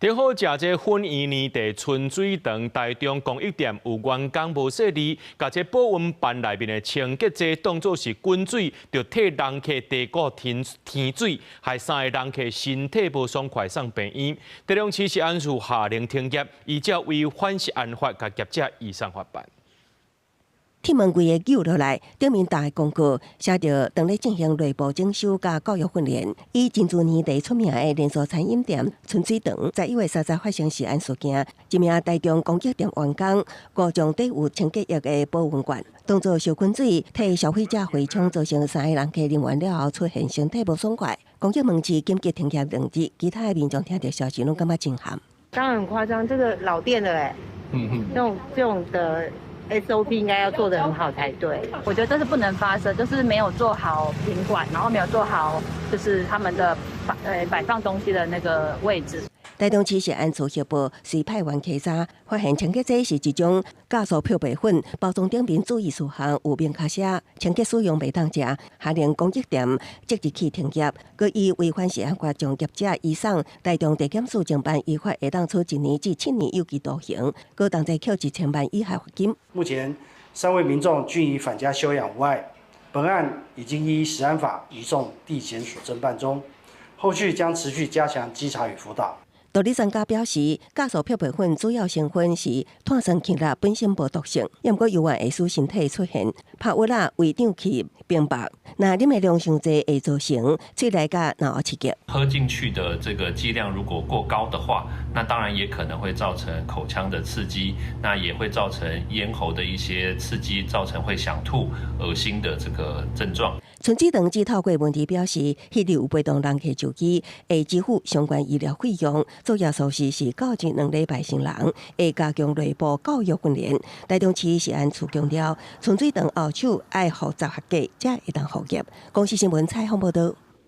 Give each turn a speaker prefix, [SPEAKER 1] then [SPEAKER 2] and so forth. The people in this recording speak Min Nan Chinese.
[SPEAKER 1] 頂好食這粉圓年茶春水堂台中公益店有員工無細膩，共這保溫盤內面的清潔劑當做是滾水，就替人客茶果添添水，害三個人客身體無爽快送病院。台中市食安處下令停業，依照違反食安法，共業者移送法辦。
[SPEAKER 2] 鐵門規个扭落來，頂面大廣告寫著當咧進行內部整修佮教育訓練。以珍珠奶茶出名的連鎖餐飲店春水堂，11月30發生食安事件，一名台中公益店員工誤將底有清潔液的保溫罐當做燒滾水，替消費者回沖，造成三個人客啉完了後出現身體無爽快。公益門市緊急停業2日，其他的民眾聽著消息攏感覺震撼。
[SPEAKER 3] 當然很誇張，這個老店了欸，這種的 SOP 應該要做得很好才對。
[SPEAKER 4] 我覺得這是不能發生，就是沒有做好品管，然後沒有做好就是他們的擺放東西的那個位置。
[SPEAKER 2] 台中市食安處協報，隨派員稽查，發現清潔劑是一種酵素漂白粉，包裝頂面注意事項有明確寫，清潔使用袂當食，下令公益店即日起停業，閣以違反食安法將業者移送台中地檢署偵辦，依法會當處1年至7年有期徒刑，閣同齊扣1000萬以下罰金。
[SPEAKER 5] 目前三位民眾均已返家休養無礙，本案已經依食安法移送地檢署偵辦中，後續將持續加強稽查與輔導。
[SPEAKER 2] 毒理專家表示，酵素漂白粉主要成分是碳酸氫鈉，本身無毒性，毋過猶原會使身體出現拍暈仔、胃脹氣、冰白。若啉的量傷濟，會造成喙內佮腦刺激。
[SPEAKER 6] 喝進去的這個劑量如果過高的話，那當然也可能會造成口腔的刺激，那也會造成咽喉的一些刺激，造成會想吐、噁心的這個症狀。
[SPEAKER 2] 春水堂只透過文字表示，彼日有陪同人客就醫，會支付相關醫療費用。主要措施是告知2禮拜成人，會加強內部教育訓練。台中市食安處強調，春水堂後手愛負責合格，才會當復業。公視新聞採訪報導。